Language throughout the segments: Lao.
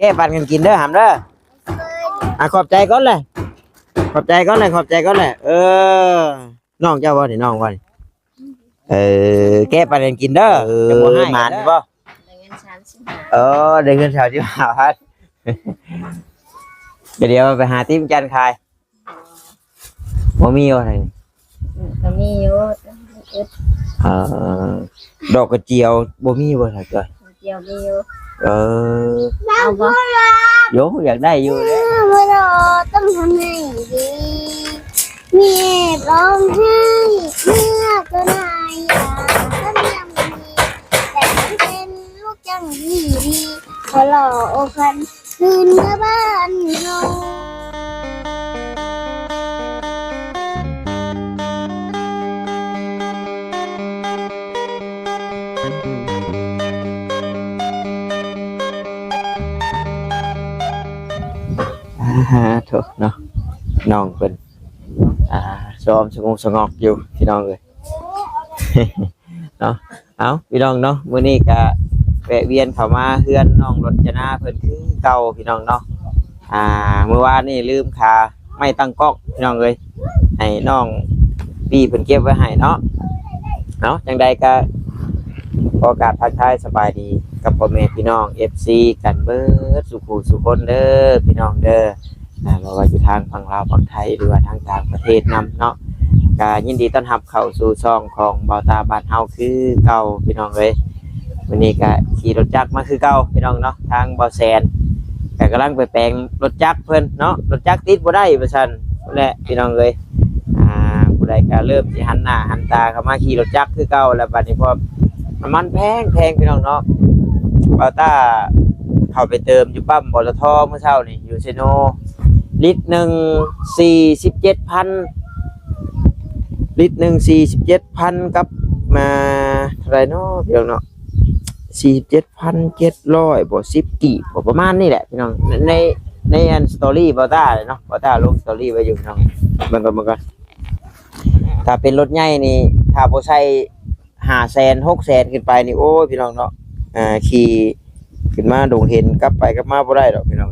ແກະປັນກັນກິນເດີຫຳເດີ. ອ່ະ ຂອບໃຈກ່ອນແຫຼະ ຂອບໃຈກ່ອນແຫຼະ ຂອບໃຈກ່ອນແຫຼະ. ເອີ ນ້ອງເຈົ້າບໍ່ນີ້ ນ້ອງບໍ່ນີ້? ເອີ ແກະປັນກັນກິນເດີ. ເອີ ຈະບໍ່ຮ້າຍກັນເດີ. ໝານຢູ່ບໍ່? ໄດ້ເງິນສາມສິບຫ້າ. ເອີ ໄດ້ເງິນສາມສິບຫ້າພັນ. ກໍດຽວໄປຫາຕິມຈັນຂາຍ. ບໍ່ມີບໍ່? ອືມ ກໍມີຢູ່ ແຕ່ມັນອຶດ. ເອີ ດອກກະຈຽວບໍ່ມີບໍ່ ສາວຈ້ອຍ? ກະຈຽວມີຢູ່. ເອີ ເອົາບໍ່? ໂຢ ຢາກໄດ້ຢູ່ເດ້. ເມື່ອບໍ່ລໍຕ້ອງທຳໃຫ້ດີ ມີແອບຮ້ອງໄຫ້ ເມື່ອຕົວໜ້າຢາກທຳຍາມນີ້ ແຕ່ເປັນລູກຈ້າງທີ່ດີ ຂໍລໍໂອຄັນ ຄືນເມືອບ້ານເຮົາ. ອາ ໂທ້ເນາະ ນ້ອງເພິ່ນ ອາ ຊ້ອມສະຫງົກສະຫງອກຢູ່ ພີ່ນ້ອງເອີຍ. ເນາະ ເອົາ ພີ່ນ້ອງເນາະ ມື້ນີ້ກະແວະວຽນເຂົ້າມາເຮືອນນ້ອງລົດຈະນາເພິ່ນຄືເກົ່າ ພີ່ນ້ອງເນາະ. ອ່າ ມື້ວານນີ້ລືມຂາໄມ້ຕັ້ງກ້ອງ ພີ່ນ້ອງເອີຍ ໃຫ້ນ້ອງປີ້ເພິ່ນເກັບໄວ້ໃຫ້ເນາະ. ເອົາ ຈັ່ງໃດກະຂໍກາບທັກທາຍສະບາຍດີກັບພໍ່ແມ່ພີ່ນ້ອງ ເອັຟຊີ ກັນເບີດສູ່ຜູ້ສູ່ຄົນເດີ ພີ່ນ້ອງເດີ. ອ່າ ບໍ່ວ່າຢູ່ທາງຝັ່ງລາວຝັ່ງໄທ ຫຼືວ່າທາງຕ່າງປະເທດນຳເນາະ ກະຍິນດີຕ້ອນຮັບເຂົ້າສູ່ຊ່ອງຂອງເບົາຕາບ້ານເຮົາຄືເກົ່າ ພີ່ນ້ອງເອີຍ. ມື້ນີ້ກະຂີ່ລົດຈັກມາຄືເກົ່າ ພີ່ນ້ອງເນາະ. ທາງເບົາແສນກະກຳລັງໄປແປງລົດຈັກເພິ່ນເນາະ ລົດຈັກຕິດບໍ່ໄດ້ວ່າຊັ້ນແຫຼະ ພີ່ນ້ອງເອີຍ. ອ່າ ຜູ້ໃດກະເລີ່ມຊິຫັນໜ້າຫັນຕາເຂົ້າມາຂີ່ລົດຈັກຄືເກົ່າແລ້ວ ບັດນີ້ ເພາະນ້ຳມັນແພງໆ ພີ່ນ້ອງເນາະ. ເບົາຕາເຂົ້າໄປເຕີມຢູ່ປ້ຳ ປຕທ ມື້ເຊົ້ານີ້ ຢູ່ເຊໂນ ລິດໜຶ່ງສີ່ສິບເຈັດພັນ ລິດໜຶ່ງສີ່ສິບເຈັດພັນ ກັບມາເທົ່າໃດເນາະ ພີ່ນ້ອງເນາະ ສີ່ສິບເຈັດພັນເຈັດຮ້ອຍບໍ່ ສິບກີບບໍ່ ປະມານນີ້ແຫຼະ ພີ່ນ້ອງ. ໃນ ໃນອັນສະຕໍຣີເບົາຕາເນາະ ເບົາຕາລົງສະຕໍຣີໄວ້ຢູ່ ພີ່ນ້ອງ ເບິ່ງກ່ອນ ເບິ່ງກ່ອນ. ຖ້າເປັນລົດໃຫຍ່ນີ້ ຖ້າບໍ່ໃສ່ຫ້າແສນ ຫົກແສນ ຂຶ້ນໄປນີ້ ໂອ້ຍ ພີ່ນ້ອງເນາະ ອ່າ ຂີ່ ຂຶ້ນມາດົງເຫັນ ກັບໄປກັບມາບໍ່ໄດ້ດອກ ພີ່ນ້ອງ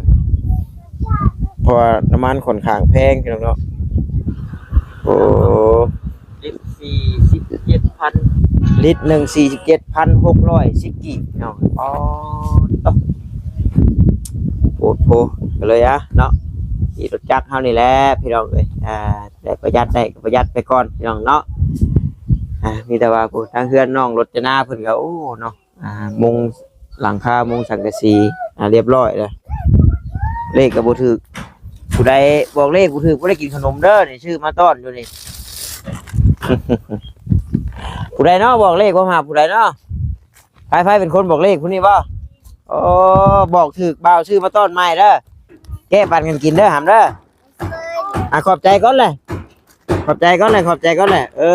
ເພາະວ່ານ້ຳມັນຂ້ອນຂ້າງແພງ ພີ່ນ້ອງເນາະ. ໂອ້ ລິດສີ່ສິບເຈັດພັນ ລິດໜຶ່ງສີ່ສິບເຈັດພັນຫົກຮ້ອຍສິບກີບ ພີ່ນ້ອງ. ອໍ ໂອ້ ໂພດໂພ ກໍເລີຍ ອ່າ ເນາະ ຂີ່ລົດຈັກເຮົານີ້ແຫຼະ ພີ່ນ້ອງເອີຍ. ອ່າ ໄດ້ປະຢັດໄດ້ກໍປະຢັດໄປກ່ອນ ພີ່ນ້ອງເນາະ. ອ່າ ມີແຕ່ວ່າ ໂອ້ ທາງເຮືອນນ້ອງລົດຈະນາເພິ່ນກໍ ໂອ້ ເນາະ ອ່າ ມຸງຫຼັງຄາ ມຸງສັງກະສີ ອ່າ ຮຽບຮ້ອຍແລ້ວ. ເລກກໍບໍ່ຖືກ ຜູ້ໃດບອກເລກບໍ່ຖືກບໍ່ໄດ້ກິນຂະໜົມເດີ ນີ້ ຊື້ມາຕ້ອນຢູ່ນີ້. ຜູ້ໃດເນາະບອກເລກບໍ່ ຫາຜູ້ໃດເນາະ? ໃຜ ໃຜເປັນຄົນບອກເລກ ຜູ້ນີ້ບໍ່? ໂອ້ ບອກຖືກ ບ່າວຊື້ມາຕ້ອນໃໝ່ເດີ ແກະປັນກັນກິນເດີ ຫຳເດີ. ອ່າ ຂອບໃຈກ່ອນແຫຼະ ຂອບໃຈກ່ອນແຫຼະ ຂອບໃຈກ່ອນແຫຼະ. ເອີ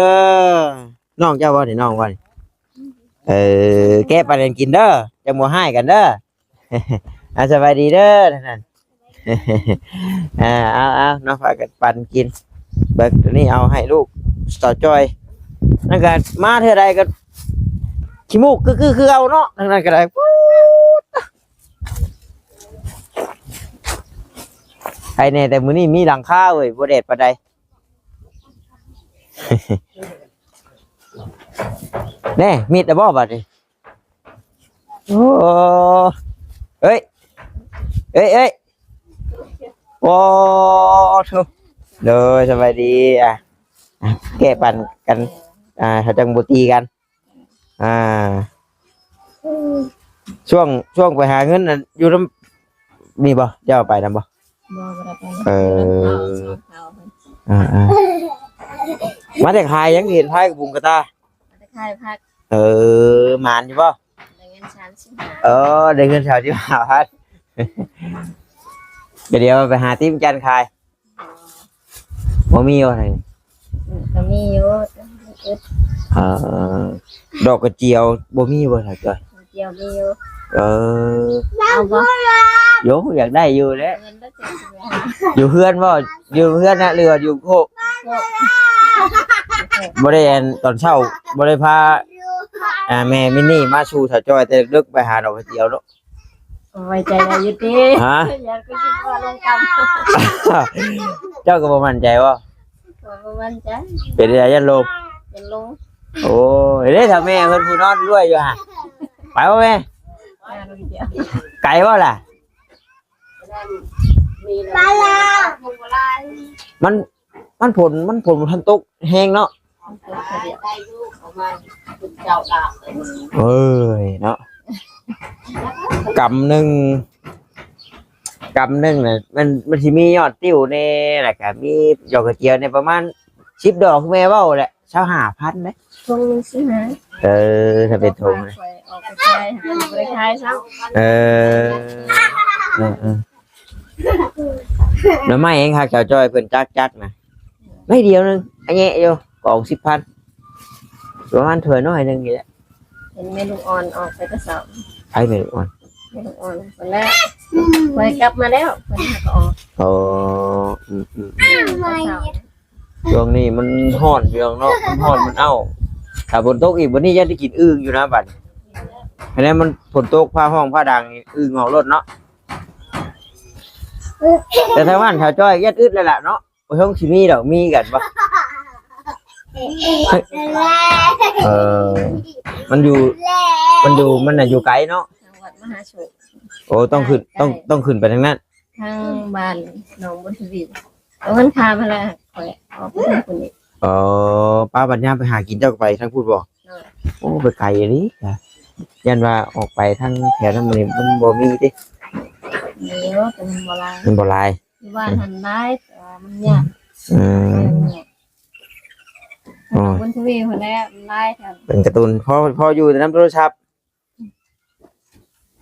ນ້ອງເຈົ້າບໍ່ນີ້ ນ້ອງບໍ່ນີ້? ເອີ ແກະປັນກັນກິນເດີ ຈັ່ງບໍ່ຮ້າຍກັນເດີ. ອ່າ ສະບາຍດີເດີນັ້ນ. ອ່າ ເອົາໆ ເນາະ ພາກັນປັນກິນ. ເບິ່ງ ໂຕນີ້ເອົາໃຫ້ລູກສາວຈ້ອຍ ນັ້ນກໍມາເທື່ອໃດກໍຂີ້ມູກກຶກໆ ຄືເກົ່າເນາະ ທາງນັ້ນກໍໄດ້. ໄຄແດ່ ແຕ່ມື້ນີ້ມີຫຼັງຄາເວີຍ ບໍ່ແດດປານໃດ. ແນ່ ມິດແລ້ວບໍ່ບັດນີ້? ໂອ້ ເອີຍ ເອີຍ ເອີຍ ໂອ້ ໂທ້ ໂດຍ ສະບາຍດີ. ອ່ະ ອ່ະ ແກະປັນກັນ ອ່າ ເຂົາຈັ່ງບໍ່ຕີກັນ. ອ່າ ຊ່ວງ ຊ່ວງໄປຫາເງິນນັ້ນ ຢູ່ນຳ ມີບໍ່? ເຈົ້າໄປນຳບໍ່? ບໍ່ ບໍ່ໄດ້ໄປ. ເອີ ອ່າໆ ມາແຕ່ຂາຍຫຍັງ ເຫັນພາຍກະບຸງກະຕາ? ມາແຕ່ຂາຍຜັກ. ເອີ ໝານຢູ່ບໍ່? ໄດ້ເງິນສາມສິບຫ້າ. ເອີ ໄດ້ເງິນສາມສິບຫ້າພັນ. ກໍດຽວໄປຫາຕິມຈັນຂາຍ. ບໍ່ມີບໍ່? ອືມ ກໍມີຢູ່ ແຕ່ມັນອຶດ. ເອີ ດອກກະຈຽວບໍ່ມີບໍ່ ສາວຈ້ອຍ? ກະຈຽວມີຢູ່. ເອີ ເອົາບໍ່? ໂຢ ຢາກໄດ້ຢູ່ແຫຼະ. ເງິນບໍ່ເຈັດສິບລ້ານ. ຢູ່ເຮືອນບໍ່? ຢູ່ເຮືອນນະ ຫຼືວ່າຢູ່ໂຄກ? ບໍ່ໄດ້ ອັນ ຕອນເຊົ້າບໍ່ໄດ້ພາ ອ່າ ແມ່ມິນນີ້ມາສູ່ສາວຈ້ອຍແຕ່ເດິກ ໄປຫາດອກກະຈຽວເນາະ. ໄວ້ໃຈໄດ້ຢູ່ຕິ? ຮະ? ຢ້ານຄືຊິບໍ່ລົງກຳ. ເຈົ້າກໍບໍ່ໝັ້ນໃຈບໍ່? ຂ້ອຍບໍ່ໝັ້ນໃຈ. ເປັນໄດ້ຢ້ານລົງ? ຢ້ານລົງ. ໂອ້ຍ ເດ້ ຖ້າແມ່ເພິ່ນຜູ້ນອນລວຍຢູ່ຫະ. ໄປບໍ່ແມ່? ໄປຄົນດຽວ. ໄກບໍ່ລະ? ໄປລະ. ມັນ ມັນຝົນ ມັນຝົນບໍ່ທັນຕົກແຮງເນາະ. ເອີຍເນາະ ກຳໜຶ່ງ ກຳໜຶ່ງນະ ມັນ ມັນຊິມີຍອດຕິ້ວແດ່ ແລ້ວກະມີດອກກະຈຽວແດ່ ປະມານສິບດອກ ຄືແມ່ເວົ້າແຫຼະ ຊາວຫ້າພັນເດ້. ຖົງໜຶ່ງສິບຫ້າ. ເອີ ຖ້າເປັນຖົງນະ ຂ້ອຍອອກໄປຂາຍ ບໍ່ໄດ້ຂາຍຊ້ຳ. ເອີ ເອີ ເອີ. ໜໍ່ໄມ້ແຮງຄັກ ສາວຈ້ອຍເພິ່ນຈັກ ຈັກນະ ໜ້ອຍດຽວໜຶ່ງ ອະແຍະຢູ່ ກອງສິບພັນ ປະມານຖ້ວຍນ້ອຍໜຶ່ງນີ້ແຫຼະ. ເຫັນແມ່ລູກອ່ອນອອກໄປແຕ່ເຊົ້າ. ໃຜແມ່ລູກອ່ອນ? ແມ່ລູກອ່ອນ ເພິ່ນແລ້ວ ຂ້ອຍກັບມາແລ້ວ ເພິ່ນຫາກໍອອກ. ອໍ ອືມໆ ອືມ ແຕ່ເຊົ້າ. ຊ່ວງນີ້ມັນຮ້ອນ ພີ່ນ້ອງເນາະ ມັນຮ້ອນ ມັນເອົ້າ. ຖ້າຝົນຕົກອີກ ບັດນີ້ຢ້ານໄດ້ກິນອຶ່ງຢູ່ນະບັດ. ຄັນແມ່ນມັນຝົນຕົກ ຟ້າຮ້ອງຟ້າດັງ ອຶ່ງອອກໂລດເນາະ. ແຕ່ທາງບ້ານສາວຈ້ອຍຢ້ານອຶດແລ້ວລະເນາະ. ບໍ່ຊົງຊິມີດອກ ມີກັນບໍ່? ເອີ ມັນຢູ່ ມັນຢູ່ ມັນນະຢູ່ໄກເນາະ. ທາງວັດມະຫາໂຊກ. ໂອ້ ຕ້ອງຂຶ້ນ ຕ້ອງ ຕ້ອງຂຶ້ນໄປທາງນັ້ນ. ທາງບ້ານໜອງບຸນທະວີ ເອົາເງິນຄ່າມາລະ ຂ້ອຍອອກໄປທາງພຸ້ນອີກ. ອໍ ປ້າບັດຍາມໄປຫາກິນເຈົ້າກໍໄປທາງພຸ້ນບໍ່? ໂດຍ. ໂອ້ ໄປໄກອີ່ຫຼີ. ຢ້ານວ່າອອກໄປທາງແຖວນັ້ນມັນ ມັນບໍ່ມີຕິ? ມີຢູ່ ແຕ່ມັນບໍ່ຫຼາຍ ມັນບໍ່ຫຼາຍ. ຢູ່ບ້ານຫັ້ນຫຼາຍ ແຕ່ວ່າມັນຍາກ. ອືມ ມັນຍາກ. ອໍ ບຸນທະວີພຸ້ນແຫຼະ ມັນຫຼາຍແທ້. ເປັນກາຕູນ ພໍ ພໍຢູ່ແຕ່ນຳໂທລະສັບ.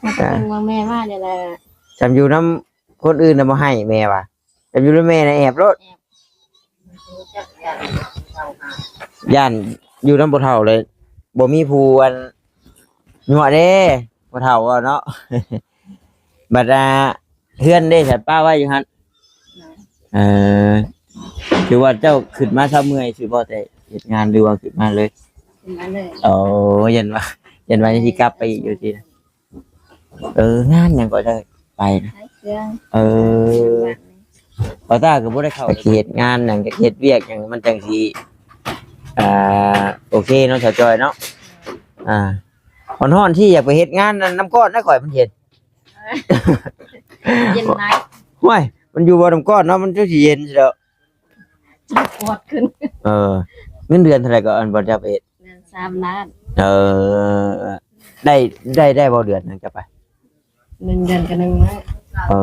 ເບິ່ງວ່າແມ່ວ່ານີ້ແຫຼະ ຈຳຢູ່ນຳຄົນອື່ນນະບໍ່ໃຫ້ແມ່ວ່າ ຈຳຢູ່ນຳແມ່ນະແອບໂລດ. ແອບ. ຢ້ານຢູ່ນຳພໍ່ເຖົ້າເລີຍ ບໍ່ມີຜູ້ອັນຍົວະເດ້ ພໍ່ເຖົ້າເວົ້າເນາະ. ບັດ ອ່າ ເຮືອນເດ້ ສັດປ່າໄວ້ຢູ່ຫັ້ນ. ເອີ ຄືວ່າເຈົ້າຂຶ້ນມາເຊົາເມື່ອຍຊື່ບໍ່ ແຕ່ເຮັດງານ ຫຼືວ່າຂຶ້ນມາເລີຍ? ຂຶ້ນມາເລີຍ. ໂອ້ ຢ້ານວ່າ ຢ້ານວ່າຊິກັບໄປອີກຢູ່ຕິ. ເອີ ງານຫຍັງກໍໄດ້ໄປນະ? ຂາຍເຄື່ອງ. ເອີ ບ່າວຕາກໍບໍ່ໄດ້ເຂົ້າ ກໍຊິເຮັດງານຫຍັງ ກໍເຮັດວຽກຫຍັງ ມັນຈັ່ງຊິ ອ່າ ໂອເຄເນາະ ສາວຈ້ອຍເນາະ. ອ່າ ຮ້ອນໆ ທີ່ຢາກໄປເຮັດງານນຳ ນຳກ້ອນນະ ຂ້ອຍມັນເຢັນ. ເຢັນຫຼາຍ. ໂອ້ຍ ມັນຢູ່ບໍ່ນຳກ້ອນເນາະ ມັນຈັ່ງຊິເຢັນຊິດອກ. ປວດຂຶ້ນ. ເອີ ເງິນເດືອນເທົ່າໃດກໍ ອັນບ່າວເຈົ້າໄປເຮັດ? ເດືອນສາມລ້ານ. ເອີ ໄດ້ ໄດ້ ໄດ້ບໍ່ເດືອນໜຶ່ງເຈົ້າໄປ? ໜຶ່ງເດືອນກັບໜຶ່ງມື້. ເອີ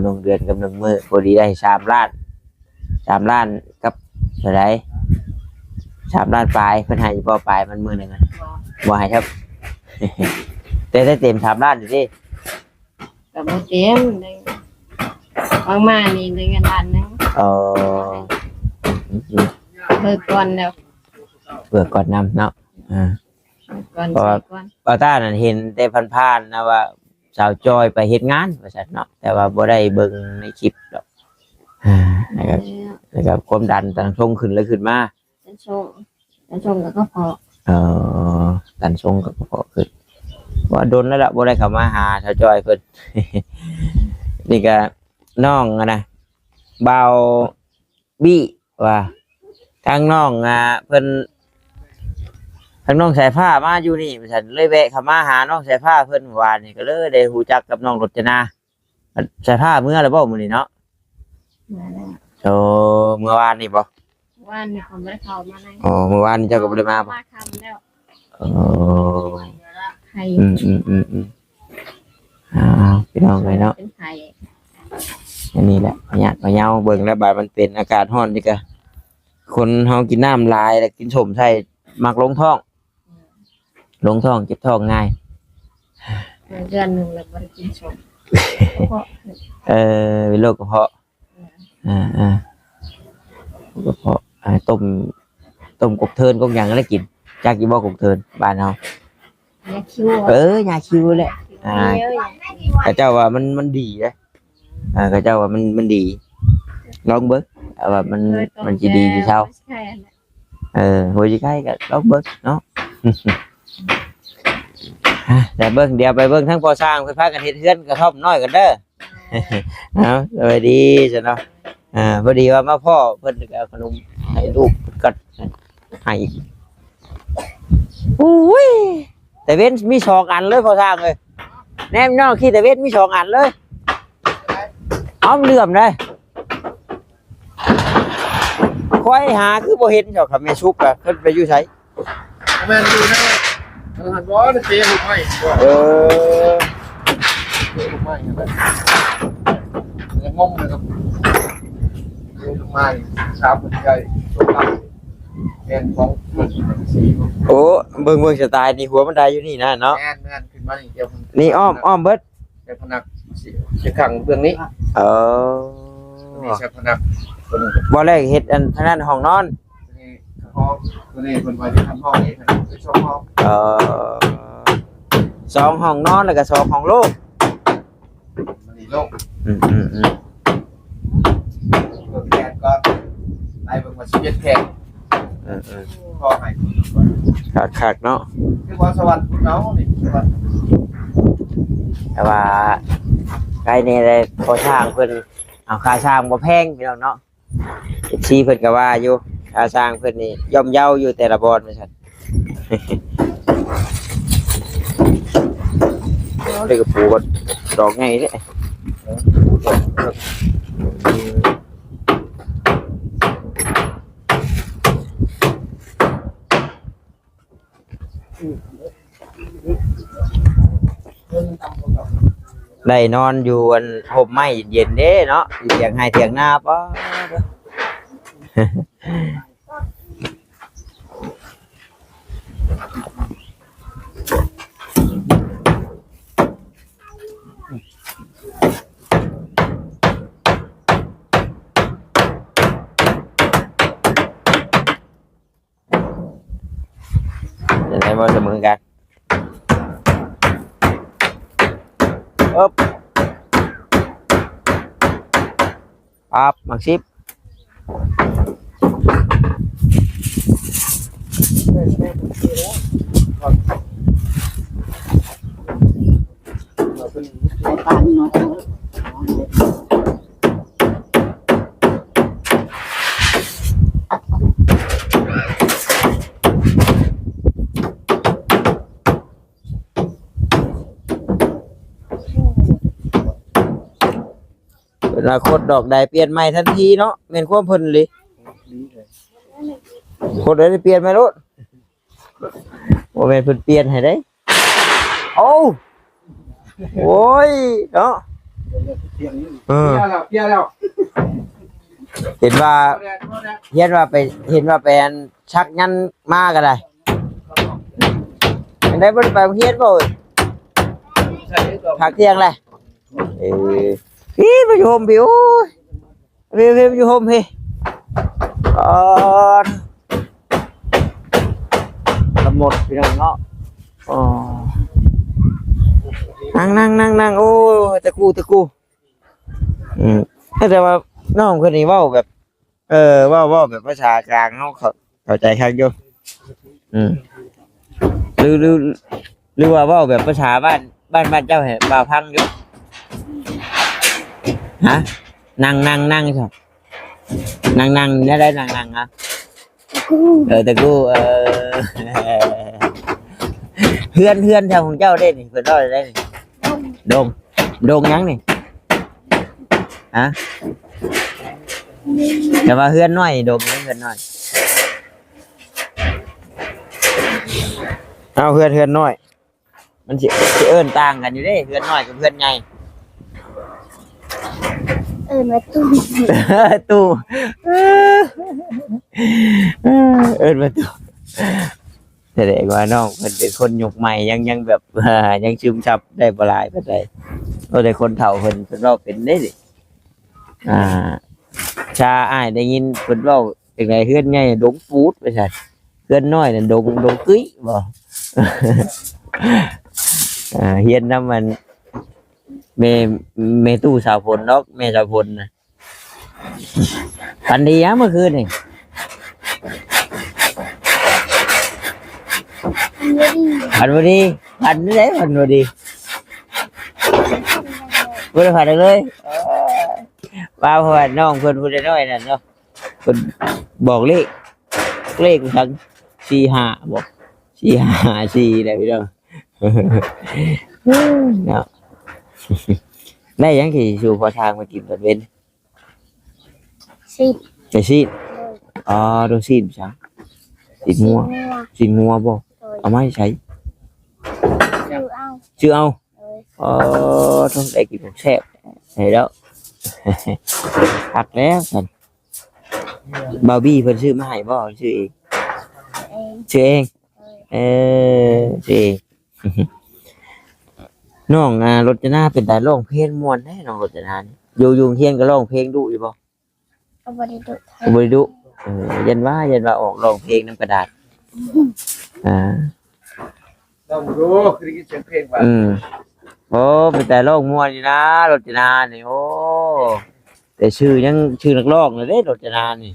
ໜຶ່ງເດືອນກັບໜຶ່ງມື້ ພໍດີໄດ້ສາມລ້ານ. ສາມລ້ານກັບເທົ່າໃດ? ສາມລ້ານປາຍ ເພິ່ນໃຫ້ຢູ່ບໍ່ ປາຍມັນມື້ໜຶ່ງອະ? ບໍ່. ບໍ່ໃຫ້ຄັບ ແຕ່ໄດ້ເຕັມສາມລ້ານຢູ່ຕິ? ກໍບໍ່ເຕັມ ໄດ້ ຫວ່າງມານີ້ໄດ້ເງິນລ້ານໜຶ່ງ. ອໍ ອືມ ເບີກກ່ອນແລ້ວ ເບີກກ່ອນນຳເນາະ. ອ່າ ເບີກກ່ອນ ເພາະວ່າ ໃຊ້ກ່ອນ ບ່າວຕານັ້ນເຫັນແຕ່ຜ່ານໆນະວ່າ ສາວຈ້ອຍໄປເຮັດງານວ່າຊັ້ນເນາະ ແຕ່ວ່າບໍ່ໄດ້ເບິ່ງໃນຄລິບດອກ. ອ່າ ແລ້ວກໍ ແລ້ວກໍຄວາມດັນຕັ້ງຊົງຂຶ້ນແລ້ວຂຶ້ນມາ. ຕັນຊົງ ຕັນຊົງກັບກະເພາະ. ເອີ ຕັນຊົງກັບກະເພາະຂຶ້ນ. ວ່າດົນແລ້ວລະ ບໍ່ໄດ້ເຂົ້າມາຫາສາວຈ້ອຍເພິ່ນ. ນີ້ກະນ້ອງຫັ້ນນະ ບ່າວບິ ວ່າ ທາງນ້ອງ ອ່າ ເພິ່ນ ທາງນ້ອງສາຍຟ້າມາຢູ່ນີ້ວ່າຊັ້ນ ເລີຍແວະເຂົ້າມາຫານ້ອງສາຍຟ້າເພິ່ນ ວານນີ້ກໍເລີຍໄດ້ຮູ້ຈັກກັບນ້ອງລົດຈະນາ. ສາຍຟ້າເມືອແລ້ວບໍ່ມື້ນີ້ເນາະ? ເມືອແລ້ວ. ໂອ້ ເມື່ອວານນີ້ບໍ່? ວານນີ້ເຂົາບໍ່ໄດ້ເຂົ້າມາໃນ. ອໍ ເມື່ອວານນີ້ເຈົ້າກໍບໍ່ໄດ້ມາບໍ່? ມາຄ່ຳແລ້ວ. ໂອ້ ໄຂ້. ອືມໆໆໆ ອ້າວ ພີ່ນ້ອງເອີຍເນາະ ເປັນໄຂ້. ອັນນີ້ແຫຼະ ພະຍາດພະເຍົາ ເບິ່ງແລ້ວບາດມັນເປັນອາກາດຮ້ອນນີ້ກະ ຄົນເຮົາກິນນ້ຳຫຼາຍ ແລ້ວກິນສົ້ມໃສ່ ມັກລົງທ້ອງ. ອືມ ລົງທ້ອງ ເຈັບທ້ອງງ່າຍ. ເດືອນໜຶ່ງແລ້ວບໍ່ໄດ້ກິນສົ້ມ ກະເພາະ. ເອີ ເປັນໂລກກະເພາະ. ເອີ ອ່າໆ ກະເພາະ ອ່າ ຕົ້ມ ຕົ້ມກົກເທີນກົກຫຍັງແລ້ວກິນ. ຈັກຢູ່ບໍ່ກົກເທີນບ້ານເຮົາ? ຫຍ້າຄິວ. ເອີ ຫຍ້າຄິວແຫຼະ. ອ່າ ເຂົາເຈົ້າວ່າມັນ ມັນດີເດ້. ອ່າ ເຂົາເຈົ້າວ່າມັນ ມັນດີ ລອງເບິ່ງວ່າມັນ ມັນຊິດີຊິເຊົາ. ເອີ ໂຫ ຊິໄຄກໍລອງເບິ່ງເນາະ. ອ່ະ ດຽວເບິ່ງ ດຽວໄປເບິ່ງທາງພໍ່ຊ່າງເພິ່ນພາກັນເຮັດເຮືອນກະທ່ອມນ້ອຍກັນເດີ. ເອົາ ສະບາຍດີຊັ້ນເນາະ. ອ່າ ພໍດີວ່າມາພໍ້ເພິ່ນກະເອົາຂະໜົມໃຫ້ລູກເພິ່ນກ່ອນ ໃຫ້ອີກ. ໂອ້ຍ ຕາເວັນມີສອງອັນເລີຍພໍ່ຊ່າງເອີຍ. ແນມນ້ອງຂີ້ຕາເວັນມີສອງອັນເລີຍ. ອ້ອມເຫຼື້ອມເດ້. ຂ້ອຍຫາຄືບໍ່ເຫັນເຈົ້າ ຄຳແມ່ສຸກອະ ເພິ່ນໄປຢູ່ໃສ? ແມ່ນຢູ່ໃນນັ້ນຫັ້ນບໍ່ ໄດ້ເຕະລູກໄມ້ບໍ່? ເອີ ເຕະລູກໄມ້ຫັ້ນແຫຼະ ຍັງງົງຢູ່ເນາະ. ເຕະລູກໄມ້ສາມຄົນໃຫຍ່ຕົວກັບແມ່ນຂອງເພິ່ນສີ່. ໂອ້ ເບິ່ງ ເບິ່ງສະໄຕນີ້ ຫົວບັນໄດຢູ່ນີ້ນະເນາະ. ແມ່ນໆ ຂຶ້ນມານີ້ດຽວ ນີ້ອ້ອມ ອ້ອມເບິດ. ແຕ່ພະນັກຊິ ຊິຂັງເບື້ອງນີ້. ເອີ ນີ້ໃສ່ພະນັກຕົວນີ້ ບໍ່ແລກເຮັດອັນທາງນັ້ນຫ້ອງນອນ ຕົວນີ້ຫ້ອງ ຕົວນີ້ເພິ່ນວ່າຊິທຳຫ້ອງນີ້ເປັນສອງຫ້ອງ. ເອີ ສອງຫ້ອງນອນ ແລ້ວກະສອງຫ້ອງໂລງ ມັນນີ້ໂລງ. ອືມໆໆ ເບິ່ງແຜນກ່ອນ ໄລ່ເບິ່ງວ່າສິບເອັດແຜນ. ເອີໆ ພໍໃຫ້ ຄັກໆ ເນາະ ຄືວ່າສະຫວັນພຸ້ນເອົານີ້ ແຕ່ວ່າໄກແດ່ແຫຼະ ພໍ່ຊ່າງເພິ່ນເອົາຄ່າຊ່າງບໍ່ແພງພີ່ນ້ອງເນາະ. ເອັຟຊີ ເພິ່ນກະວ່າຢູ່ ຄ່າຊ່າງເພິ່ນນີ້ຍ່ອມເຍົາຢູ່ແຕ່ລະບ່ອນວ່າຊັ້ນ. ເອົາ ໄດ້ກະປູດອກໃຫຍ່ເດ້. ໄດ້ນອນຢູ່ອັນຮົ່ມໄມ້ເຢັນໆ ເດ້ເນາະ ຢູ່ຖຽງໄຮ່ຖຽງນາ. ປ້າດ ຈັ່ງໃດບໍ່ສະເໝີກັນ? ເອີບ ປັບ ໝາກສິບ. ເພິ່ນວ່າ ຄົດດອກໃດປ່ຽນໃໝ່ທັນທີເນາະ ແມ່ນຄວາມເພິ່ນອີ່ຫຼີ. ຄົດໃດປ່ຽນໃໝ່ໂລດ. ບໍ່ແມ່ນເພິ່ນປ່ຽນໃຫ້ເດ້. ໂອ້ ໂອ້ຍ ເນາະ ເອີ ເປ່ຽນແລ້ວ ເປັນຫຍັງ? ເຫັນວ່າ ເປັນຫຍັງ? ເຫັນວ່າໄປ ເຫັນວ່າໄປອັນສັກຍັນມາກະໄດ້. ຈັ່ງໃດບໍ່ໄດ້ໄປໂຮງຮຽນບໍ່ເອີຍ? ພັກທ່ຽງແຫຼະ. ເອີ ພີ້ ມາຢູ່ຮົ່ມພີ້ ໂອ້ຍ. ເວໆ ຢູ່ຮົ່ມພີ້ ອາ ທັງໝົດພີ່ນ້ອງເນາະ. ອໍ ນັ່ງໆໆໆ ໂອ້ຍ ຕະກູ ຕະກູ. ອືມ ແຕ່ວ່ານ້ອງເພິ່ນນີ້ເວົ້າແບບ ເອີ ເວົ້າ ເວົ້າແບບພາສາກາງເຮົາເຂົ້າ ເຂົ້າໃຈຄັກຢູ່. ອືມ ຫຼື ຫຼື ຫຼືວ່າເວົ້າແບບພາສາບ້ານ ບ້ານ ບ້ານເຈົ້າໃຫ້ບ່າວຟັງຢູ່? ຮະ? ນັ່ງ ນັ່ງ ນັ່ງ ນັ່ງ ນັ່ງ ແນວໃດ? ນັ່ງ ນັ່ງ ອະ ຕະກູ ເອີ ຕະກູ ເອີ ເຮືອນ ເຮືອນແຖວຂອງເຈົ້າເດ້ນີ້ ເພິ່ນເວົ້າໄດ້ນີ້? ດົງ ດົງຫຍັງນີ້? ຮະ? ແຕ່ວ່າເຮືອນນ້ອຍ ດົງເຮືອນນ້ອຍ. ເອົາ ເຮືອນ ເຮືອນນ້ອຍ ມັນຊິ ຊິເອີ້ນຕ່າງກັນຢູ່ເດ້ ເຮືອນນ້ອຍກັບເຮືອນໃຫຍ່. ເອີ້ນວ່າຕູ້ ຕູ້ ເອີ້ນວ່າຕູ້. ສະແດງວ່ານ້ອງເພິ່ນເປັນຄົນຍຸກໃໝ່ ຍັງ ຍັງແບບ ຍັງຊຶມຊັບໄດ້ບໍ່ຫຼາຍປານໃດ. ໂອ້ ແຕ່ຄົນເຖົ້າເພິ່ນ ເພິ່ນເວົ້າເປັນເດ້. ອ່າ ຊາ ອ້າຍໄດ້ຍິນເພິ່ນເວົ້າຈັ່ງໃດ ເຮືອນໃຫຍ່ດົງປູດວ່າຊັ້ນ ເຮືອນນ້ອຍນັ້ນດົງ ດົງກຶ້ຍບໍ? ອ່າ ຮຽນນຳອັນ ແມ່ ແມ່ຕູ້ສາວຝົນດອກ ແມ່ສາວຝົນນະ. ຝັນດີຫຍັງເມື່ອຄືນນີ້? ຝັນບໍ່ດີ. ຝັນເດ້ ຝັນບໍ່ດີ ບໍ່ໄດ້ຝັນເລີຍ. ເອີ ວ່າເພາະວ່ານ້ອງເພິ່ນຜູ້ນ້ອຍນັ້ນເນາະ ເພິ່ນບອກເລກ ເລກຫຍັງ ສີ່ຫ້າ ບໍ ສີ່ຫ້າສີ່ ແຫຼະພີ່ນ້ອງເນາະ. ໄດ້ຫຍັງທີ່ສູ່ພໍ່ຊ່າງມາກິນຕອນເວັນ? ຊີ້ນ ໄກ່ຊີ້ນ. ໂດຍ. ອໍ ໂດຍ ຊີ້ນຫຍັງ? ຊີ້ນງົວ. ຊີ້ນງົວ. ຊີ້ນງົວບໍ? ໂດຍ. ເອົາມາໃສ? ຊື້ເອົາ. ຊື້ເອົາ. ໂດຍ. ອໍ ຕ້ອງໄດ້ກິນຂອງແຊບໃຫ້ແລ້ວ ຄັກແລ້ວຊັ້ນ. ບ່າວບີເພິ່ນຊື້ມາໃຫ້ບໍ ຊື້ເອງ? ເອງ. ຊື້ເອງ. ໂດຍ. ເອີ ຊື້ເອງ. ນ້ອງ ອ່າ ລົດຈະນາເປັນຕາຮ້ອງເພງມ່ວນແທ້ ນ້ອງລົດຈະນານີ້. ຢູ່ ຢູ່ໂຮງຮຽນກໍຮ້ອງເພງດຸຢູ່ບໍ? ກໍບໍ່ໄດ້ດຸ ກໍບໍ່ໄດ້ດຸ. ເອີ ຢ້ານວ່າ ຢ້ານວ່າອອກຮ້ອງເພງນຳກະດາດ. ອ່າ ລອງດູ ຄືໄດ້ຍິນສຽງເພງວ່າ. ອືມ. ໂອ້ ເປັນຕາຮ້ອງມ່ວນຢູ່ນະ ລົດຈະນານີ້. ໂອ້ ແຕ່ຊື່ຍັງ ຊື່ນັກຮ້ອງເລີຍເດ້ ລົດຈະນານີ້.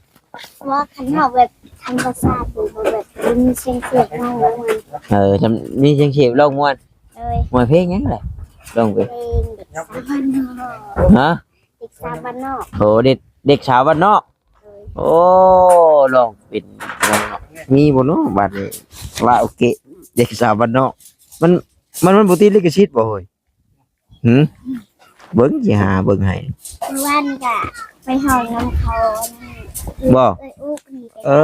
ວ່າຄັນເຮົາແບບທຳມະຊາດ ບໍ່ແບບມີສຽງເພງຮ້ອງມ່ວນ. ເອີ ມີສຽງເພງຮ້ອງມ່ວນ. ໂດຍ. ມ່ວນເພງຫຍັງແຫຼະ? ຮ້ອງເພງ ເພງເດັກສາວບ້ານນອກ. ຮະ? ເດັກສາວບ້ານນອກ. ໂອ້ ເດັກ ເດັກສາວບ້ານນອກ. ໂດຍ. ໂອ້ ຮ້ອງເປັນ ມີບໍ່ເນາະບາດນີ້ ຄາຣາໂອເກະ ເດັກສາວບ້ານນອກ. ມັນ ມັນ ມັນບໍ່ຕິດລິຂະສິດບໍ່ເຮີ້ຍ? ຫື? ເບິ່ງ ຊິຫາເບິ່ງໃຫ້. ເມື່ອວານກະໄປຮ້ອງນຳເຂົາ ບໍ່? ເອື້ອຍອຸກນີ້. ເອີ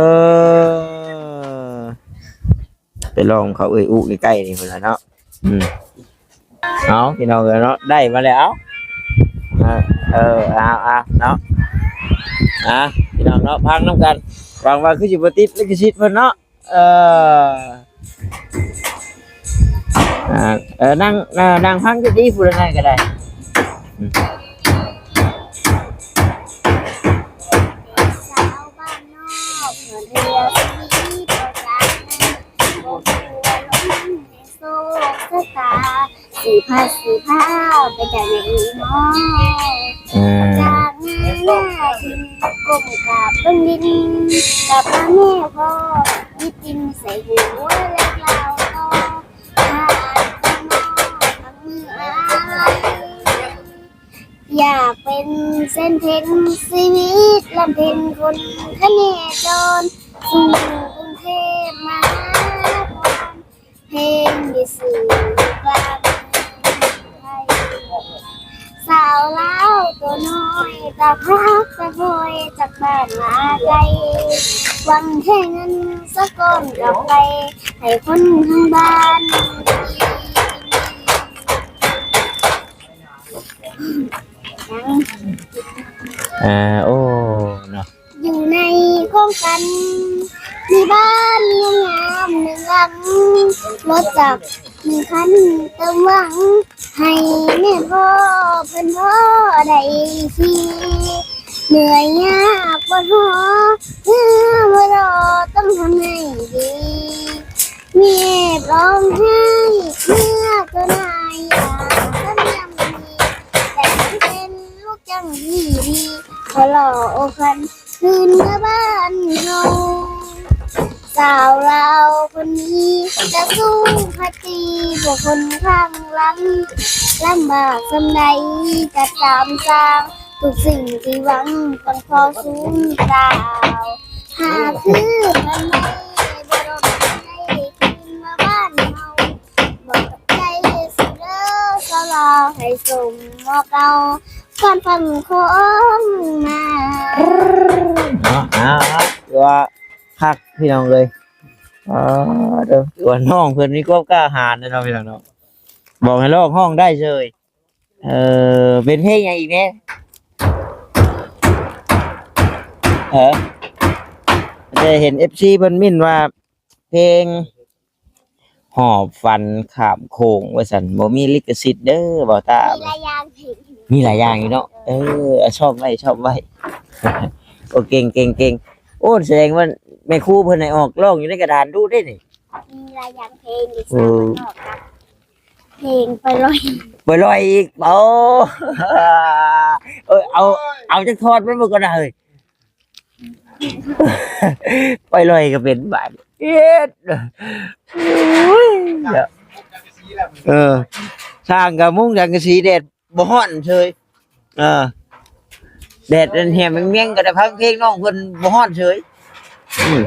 ໄປລອງເຂົາເອື້ອຍອຸໃກ້ໆນີ້ພຸ້ນລະເນາະ. ອືມ ເອົາ ພີ່ນ້ອງເອີຍເນາະ ໄດ້ມາແລ້ວ. ເອົາ ເອີ ເອົາ ເອົາເນາະ ອ່າ ພີ່ນ້ອງເນາະ ຟັງນຳກັນ. ຫວັງວ່າຄືຊິບໍ່ຕິດລິຂະສິດເພິ່ນເນາະ. ເອີ ອ່າ ເອີ ນັ່ງ ນັ່ງ ນັ່ງຟັງຢູ່ດີ ຜູ້ໃດກໍໄດ້. ອືມ. ສາວບ້ານນອກ ເຮືອນເຮືອນຊີວິດບໍ່ຈາກນາ ບໍ່ຮູ້ວ່າລົມແຫ່ງໂຊກຊະຕາ ຊິພັດຊິພາໄປຈາກໃນອີ່ນ້ອງ. ເອີ ຈາກໜ້າໜ້າດິນ ກົ້ມກາບເບິ່ງດິນ ກັບມາແມ່ພໍ່ ຍິດຕິນໃສ່ຫົວແລະລາວຕໍ່ ຫານຂອງນ້ອງທັງມືອາໄລ. ຢາກເປັນເສັ້ນເທັນຊີວິດ ລຳເພັນຄົນຂະເນຈອນ ສູ່ກຸງເທບມະຫານະຄອນ ເພງທີ່ຊື່ການໄທ ສາວລາວຕົວນ້ອຍ ຕາພັກຕາພອຍ ຈາກບ້ານມາໄກ ຫວັງແຄ່ເງິນສາກ່ອນກັບໄປ ໃຫ້ຄົນທາງບ້ານ. ອ່າ ໂອ້ ເນາະ ຢູ່ໃນຄວາມຝັນ ມີບ້ານງາມໆໜຶ່ງຫຼັງ ລົດຈັກໜຶ່ງຄັນ ເຕີມຫວັງໃຫ້ແມ່ພໍ່ເພິ່ນພໍໄດ້ຂີ່ ເມື່ອຍຍາກປວດຫົວ ເຮືອບໍ່ລໍ ຕ້ອງທຳໃຫ້ດີ. ແມ່ຮ້ອງໄຫ້ເມື່ອຕົວໜ້າຍາກສະເໜືອງມີ ແຕ່ເປັນລູກຈ້າງທີ່ດີ ຂໍຫຼໍ່ອົບຂວັນຄືນເມືອບ້ານເຮົາ. ສາວລາວຄົນນີ້ຈະສູ້ພັດຕີ ຜູ້ຄົນຂ້າງຫຼັງ ລຳບາກສ່ຳໃດກໍຕາມຊ່າງ ທຸກສິ່ງທີ່ຫວັງຕ້ອງຂໍສູນເປົ່າ ຫາຄືເພິ່ນໄດ້ບໍ່ລົບໄດ້ຄືນມາບ້ານເຮົາ ບອກຂອບໃຈເດີສາວລາວ ໃຫ້ສົມໝໍ່ເກົ່າ ຄວາມຝັນຂອງມາ. ເນາະ ເອົາ ເອົາ ຖືວ່າຄັກພີ່ນ້ອງເອີຍ. ອ່າ ເດີ ຖືວ່ານ້ອງເພິ່ນມີຄວາມກ້າຫານເນາະ ພີ່ນ້ອງເນາະ ບອກໃຫ້ຮ້ອງຮ້ອງໄດ້ເຊີຍ. ເອີ ເປັນເພງຫຍັງອີກແດ່? ເອີ ໄດ້ເຫັນເອັຟຊີເພິ່ນເມັ້ນວ່າ ເພງຫອບຝັນຂ້າມໂຂງວ່າຊັ້ນ ບໍ່ມີລິຂະສິດເດີ ເວົ້າຕາ ມີຫຼາຍຢ່າງເພງ ມີຫຼາຍຢ່າງຢູ່ເນາະ. ເອີ ຊອບໄວ້ ຊອບໄວ້. ໂອ້ ເກັ່ງ ເກັ່ງ ເກັ່ງ. ໂອ້ ສະແດງວ່າແມ່ຄູເພິ່ນໃຫ້ອອກຮ້ອງຢູ່ໃນກະດານດຸເດ້ນີ້. ມີຫຼາຍຢ່າງເພງອີກ ເອີ ສາມາດອອກກັບ ເພງປະລອຍ ປະລອຍອີກ. ໂອ້ ເອີ ເອົາ ເອົາຈັກທ່ອນມັນເບິ່ງກ່ອນນະເຮີ້ຍ. ປະລອຍກໍເປັນບາດເຮັດ ໂອ້ຍ ເນາະ. ເອີ ສ້າງກະມຸງສັງກະສີ ແດດບໍ່ຮ້ອນເຊີຍ. ເອີ ແດດອັນແຫມແມງໆ ກໍໄດ້ຟັງເພງນ້ອງເພິ່ນບໍ່ຮ້ອນເຊີຍ. ອືມ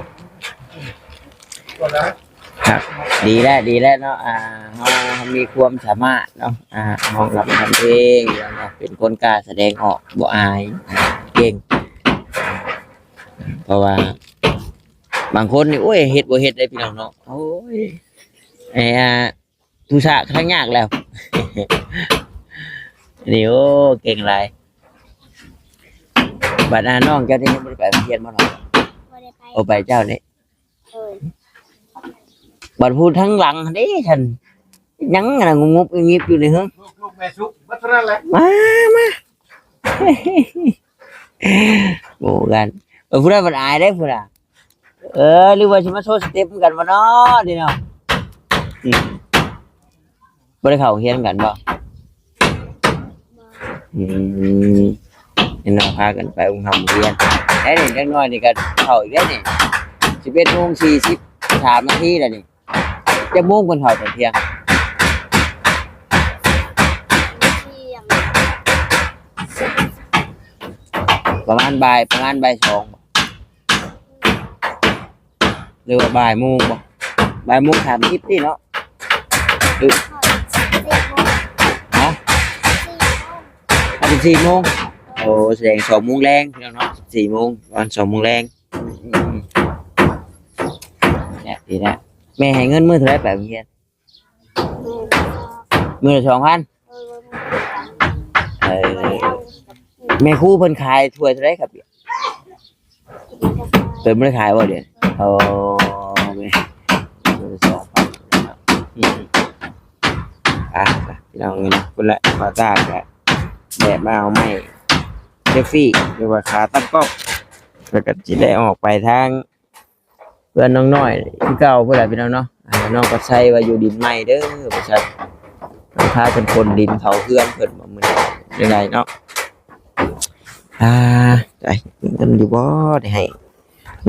ຄັບ ດີແລ້ວ ດີແລ້ວເນາະ ອ່າ ເຮົາ ເຮົາມີຄວາມສາມາດເນາະ ອ່າ ຮ້ອງລຳທຳເພງເນາະ ເປັນຄົນກ້າສະແດງອອກ ບໍ່ອາຍ ເກັ່ງ ເພາະວ່າບາງຄົນນີ້ ໂອ້ຍ ເຮັດບໍ່ເຮັດເດ້ພີ່ນ້ອງເນາະ ໂອ້ຍ ໄອ້ ອ່າ ຜູ້ສະກະທັງຍາກແລ້ວ ນີ້ ໂອ້ ເກັ່ງຫຼາຍ. ບັດ ອ່າ ນ້ອງເຈົ້ານີ້ຍັງບໍ່ໄດ້ໄປໂຮງຮຽນບໍ່ເນາະ? ບໍ່ໄດ້ໄປ. ໂອ ໄປເຈົ້ານີ້. ໂດຍ. ບັດຜູ້ທາງຫຼັງຫັ້ນເດ້ ຊັ້ນ ຍັງອັນນັ້ນງຸບໆງິບໆຢູ່ນີ້ເຮີ. ລູກໆແມ່ສຸກ ບັດເທົ່ານັ້ນແຫຼະ. ມາ ມາ ໂອ້ ກັນ ເອີ ຜູ້ໃດມັນອາຍເດ້ຜູ້ນະ. ເອີ ຫຼືວ່າຊິມາໂຊສະເຕັບນຳກັນບໍ່ເນາະນີ້ເນາະ? ອືມ ບໍ່ໄດ້ເຂົ້າໂຮງຮຽນນຳກັນບໍ່? ອືມ ເຫັນວ່າພາກັນໄປໂຮງຮຽນ ໄດ້ນີ້ ຈັກໜ້ອຍນີ້ກໍເຂົ້າອີກແລ້ວນີ້ ສິບເອັດໂມງສີ່ສິບສາມນາທີແລ້ວນີ້. ຈັກໂມງເພິ່ນເຂົ້າຕອນທ່ຽງ? ປະມານບ່າຍ ປະມານບ່າຍສອງ ຫຼືວ່າບ່າຍໂມງບໍ່? ບ່າຍໂມງສາມສິບນີ້ເນາະ ຫຼື ຮະ? ຮອດສິບສີ່ໂມງ. ໂອ້ ສະແດງສອງໂມງແລງພີ່ນ້ອງເນາະ ສິບສີ່ໂມງ ປະມານສອງໂມງແລງ. ອືມ ແມ່ໃຫ້ເງິນມື້ເທົ່າໃດໄປໂຮງຮຽນ? ມື້ລະສອງພັນ. ເອີ ແມ່ຄູເພິ່ນຂາຍຖ້ວຍເທົ່າໃດຄັບ? ເພິ່ນບໍ່ໄດ້ຂາຍບໍ່ດຽວ? ໂອ້ ມື້ລະສອງພັນ. ອືມ ອ່ະ ພີ່ນ້ອງເອີຍ ພຸ້ນແຫຼະ ບ່າວຕາກະແບບມາເອົາໄມ້ເຊລຟີ ຫຼືວ່າຂາຕັ້ງກ້ອງ ແລ້ວກໍຊິໄດ້ອອກໄປທາງ ເພື່ອນນ້ອງນ້ອຍຄືເກົ່າພຸ້ນແຫຼະພີ່ນ້ອງເນາະ. ອ່າ ນ້ອງປາໄຊວ່າຢູ່ດິນໃໝ່ເດີວ່າຊັ້ນ ພາກັນຂົນດິນເຂົ້າເຮືອນເພິ່ນວ່າມື້ນີ້ ຈັ່ງໃດເນາະ. ອ່າ ໄດ້ເງິນຢູ່ບໍ່ ໄດ້ໃຫ້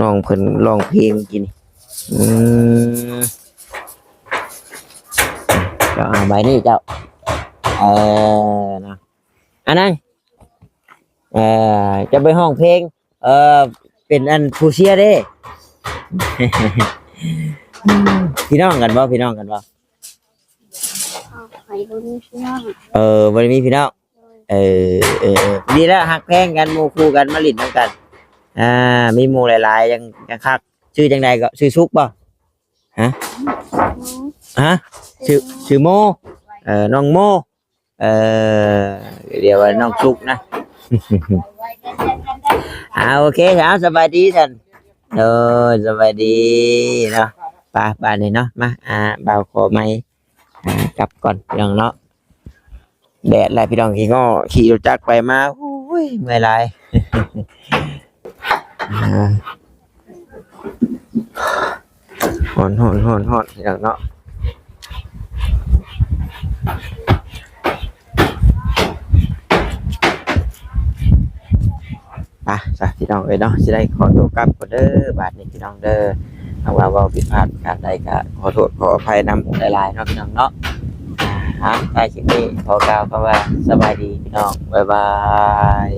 ນ້ອງເພິ່ນຮ້ອງເພງກິນ. ອືມ ເຈົ້າເອົາໃບນີ້ເຈົ້າ ເອີ ເນາະ ອັນນັ້ນ ເອີ ຈະໄປຮ້ອງເພງ ເອີ ເປັນອັນຜູ້ເຊຍເດ້. ພີ່ນ້ອງກັນບໍ່? ພີ່ນ້ອງກັນບໍ່? ຂ້ອຍບໍ່ມີພີ່ນ້ອງ. ເອີ ບໍ່ໄດ້ມີພີ່ນ້ອງ. ໂດຍ. ເອີ ເອີ ເອີ ດີແລ້ວ ຮັກແພງກັນ ໝູ່ຄູ່ກັນ ມາຫຼິ້ນນຳກັນ. ອ່າ ມີໝູ່ຫຼາຍໆ ຍັງ ຍັງຄັກ. ຊື່ຈັ່ງໃດກໍ? ຊື່ສຸກບໍ່? ຮະ? ຮະ? ຊື່ ຊື່ໂມ. ເອີ ນ້ອງໂມ. ເອີ ຮຽກວ່ານ້ອງສຸກນະ. ອ່າ ໂອເຄ ເອົາ ສະບາຍດີຊັ້ນ. ໂດຍ ສະບາຍດີເນາະ. ໄປ ບາດນີ້ເນາະ ມາ ອ່າ ບ່າວຂໍໄມ ອ່າ ກັບກ່ອນພີ່ນ້ອງເນາະ. ແດດແລ້ວພີ່ນ້ອງ ຂີ່ງໍ່ ຂີ່ລົດຈັກໄປມາ ໂອ້ຍ ເມື່ອຍຫຼາຍ. ອ່າ ຮ້ອນ ຮ້ອນ ຮ້ອນ ຮ້ອນ ພີ່ນ້ອງເນາະ. ໄປຊະພີ່ນ້ອງເອີຍເນາະ ຊິໄດ້ຂໍຕົວກັບກ່ອນເດີບາດນີ້ພີ່ນ້ອງເດີ. ຫາກວ່າເວົ້າຜິດພາດປະການໃດກໍຂໍໂທດຂໍອະໄພນຳຫຼາຍໆເນາະພີ່ນ້ອງເນາະ. ອ່າ ທ້າຍຄລິບນີ້ຂໍກ່າວຄຳວ່າສະບາຍດີພີ່ນ້ອງ ບາຍບາຍ.